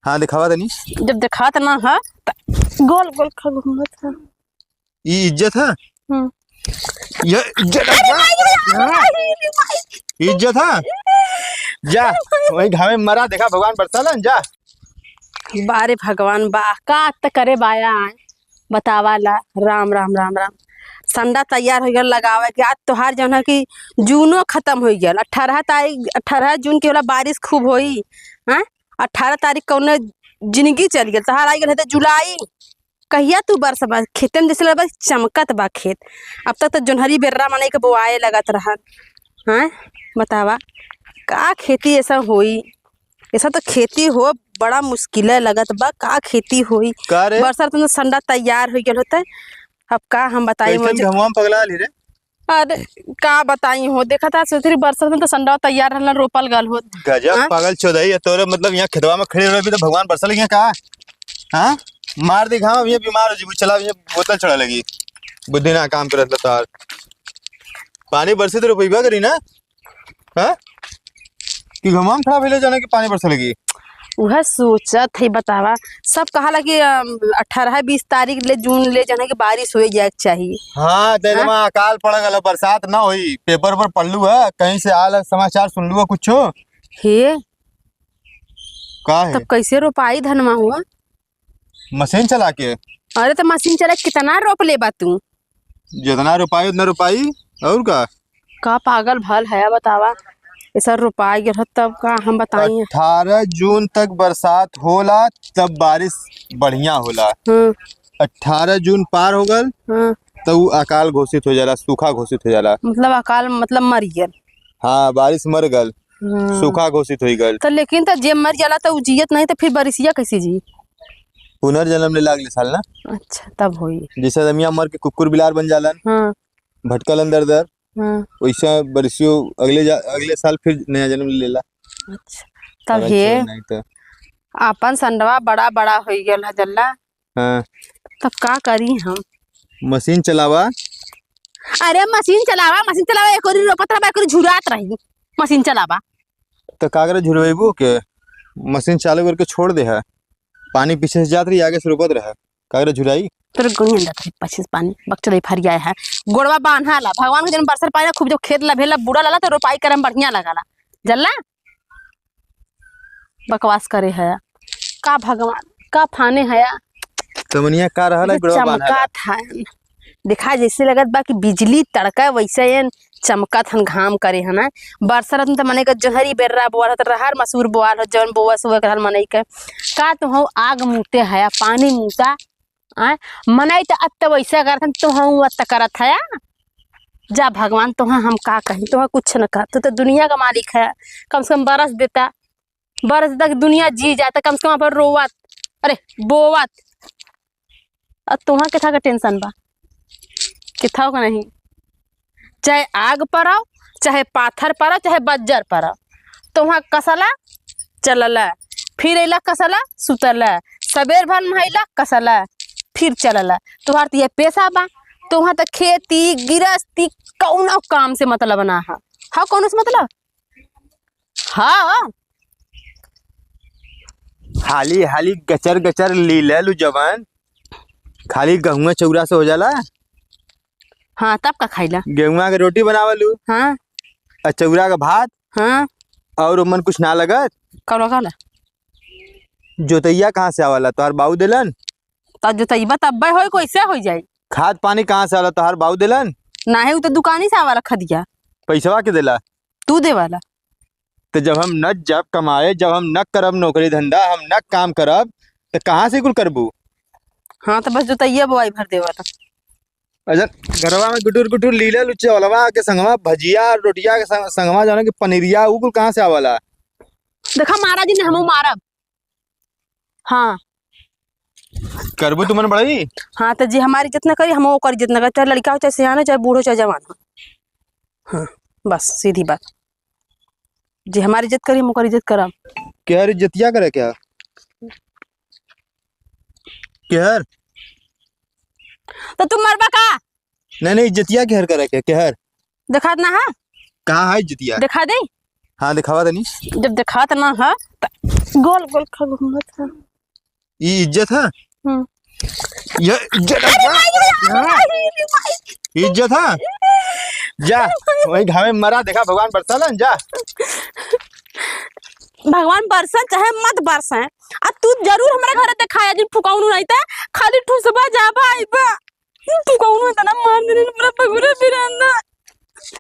हाँ दिखावा तनी। जब दिखात ना है त गोल गोल खा घूमत है। ई इज्जत है? हम्म। ये इज्जत है? हाँ, इज्जत है? जा वही घावे में मरा, देखा भगवान बरसालन, जा। बारे भगवान बा का त करे बाया बतावा ला। राम राम राम राम। संडा तैयार हो गया लगावे के। आज तोहार जौन है कि जूनो खत्म हो गया। 18 तारीख, 18 जून के होला बारिश खूब होई। हाँ 18 तारीख कौनो जिंदगी चल गया तोहार आई गल है जुलाई। कहिया तू बरस बा खेते में जैसे लगा चमकत बा खेत। अब तक तो जोनहरी बेर्रा मने के बोआए लगत रहन। हाँ बतावा का खेती ऐसा होई? ऐसा तो खेती हो बड़ा मुश्किल लगत बा। का खेती होई? का रे? बरसात में संडा तैयार हो गया होता। अब का हम बताई कैसन मुझे? घुमा में पगला ली रे? अरे का बताई हो, देखा था सोचरी बरसात में तो संडा तैयार रहलन रोपल गल हो। गजब हाँ? पागल चौधरी है तोरे, मतलब यहाँ खेतवा में खड़े रह भी तो भगवान बरसा लगी का? हाँ मार दी घाम, ये बीमार हो जीबू, चला ये बोतल चढ़ा लगी। बुद्धि ना काम करत तार। पानी बरसे तो रुपया करी ना? हाँ कि घुमा में खड़ा भइले जाने कि पानी बरसे लगी? वह सोचत है बतावा। सब कहा कि 18-20 तारीख ले जून ले जाने की बारिश हो जाए चाहिए। हाँ ते हाँ? अकाल पड़ गल, बरसात ना होई। पेपर पर पढ़ लू है, कहीं से आल समाचार सुन लू है कुछो। हे का है? तब कैसे रोपाई धनवा हुआ? मशीन चला के। अरे तो मशीन चला के कितना रोप ले बा तू? जितना रोपाई उतना रोपाई और का? का पागल भल है बतावा। ऐसा रोपाई गल हो तब का हम बताई? 18 जून तक बरसात होला तब बारिश बढ़िया होला। 18 जून पार हो गल तो उ अकाल घोषित हो जाला, सूखा घोषित हो जाला। मतलब अकाल मतलब मर गयल। हाँ बारिश मर गल, सूखा घोषित हो गल। तो लेकिन तो जे मर जाला तो उ जियत नहीं तो फिर बरिसिया कैसे जी? पुनर्जन्म ले अगले साल ना। अच्छा तब होई। जैसे दमिया मर के कुकुर बिलार बन जालन, भटकल अंदर दर, वैसा बरसियो अगले साल फिर नया जन्म ले लेला। अच्छा तब हे नहीं तो अपन संडवा बड़ा बड़ा हो गया है जल्ला। हाँ तब का करी हम? मशीन चलावा। अरे मशीन चलावा, मशीन चलावा, एक ओरी रोपत रहा, एक ओरी झुरात रही। मशीन चलावा तो का करे झुरवेबू के? मशीन चालू करके छोड़ दे है, पानी पीछे से जात रही आगे से रोपत रहा। का करे झुराई? तोर गुनी अंदर थी 25 पानी बकचोदई फरिया है। गोड़वा बांधा ला भगवान के जन बरसर पानी ना खूब जब खेत ला भेला बुढ़ा लाला तो रोपाई करे में बढ़िया लगाला जल्ला। बकवास करे है का भगवान का फाने है। तमनिया का रहल है गोड़वा बांधा चमका था देखा जैसे लगत बा कि बिजली तड़का वैसे एन चमकत हन घाम करे हन। बरसरत में त मने के जोहरी बेर्रा बोआल हत रहर मसूर बोआल हो जौन बोआ सुआ करल मने के का तो हूँ आग मुते है पानी मुता आय मनई त अत्त वैसे करत हन तो हूँ अत्त करत है। जा भगवान तो हम का कही, तो कुछ न कह, तू तो दुनिया का मालिक है। कम से कम बरस देता, बरस देता कि दुनिया जी जाता, कम से कम अपन रोवत अरे बोवत। अब तुहा के था का टेंशन बा किथा का नहीं? चाहे आग पर आओ, चाहे पाथर पर आओ, चाहे बज्जर पर आओ, तो वहाँ कसला चलला, फिर अला कसला सुतला, सबेर भर नहैला कसला फिर चलला। तुहार तो ये पेशा बा, तो वहाँ तो खेती गृहस्थी कौनो काम से मतलब ना है। हाँ कौनो से मतलब? हाँ हाली हाली गचर गचर ली ले लू जवान, खाली गहुआ चौरा से हो जाला। हाँ तब का खाइला? गेहुआ के रोटी बनावलू। हाँ और चौरा का भात। हाँ और उमन कुछ ना लगत। कौनो खाला? जोतैया कहाँ से आवाला? तोहार बाऊ देलन? तब जोतैबा तब होई कैसे हो जाई? खाद पानी कहाँ से आवाला? तोहार बाऊ देलन? नाही उ तो दुकानी से आवाला खदिया। पैसवा के देला? तू देवाला। तो जब हम न जब कमाए, जब हम न करब नौकरी धंधा, हम न काम करब तो कहाँ से कुल करबू? हाँ तो बस जोतैया बोआई भर देवाला। अच्छा घरवा में गुटुर गुटुर लीला लुच्चे वाला के संगवा भजिया रोटिया के संगवा जाना कि पनीरिया उ कुल कहाँ से आवाला? देखा महाराज जी ने हमू मारब। हाँ करबू तुमन बड़ई? हाँ तो जी हमारी जितना करी हम ओकर जितना करी, चाहे लड़का हो चाहे सियान हो चाहे बूढ़ हो चाहे जवान हो। हाँ बस सीधी बात, जी हमारी इज्जत करी हम ओकर इज्जत करब। केहर इज्जतिया करे क्या? केहर? तो तुम मरबा का? नहीं नहीं इज्जतिया केहर करे क्या? केहर दिखा ना है? कहाँ है इज्जतिया? दिखा दे। हाँ दिखावा तनी। जब दिखात ना है त गोल गोल खा घूमत है। ई इज्जत है? हम्म। ये इज्जत है? हाँ? इज्जत है? जा वही घामे मरा, देखा भगवान बरसा जा। भगवान बरसा चाहे मत बरसा, आ तू जरूर हमारे घरे दिखाया जिन फुकाउनु नहीं था, खाली ठुसबा जाबा आइबा। फुकाउनु इतना मार देने पूरा पगुरा फिरंदा।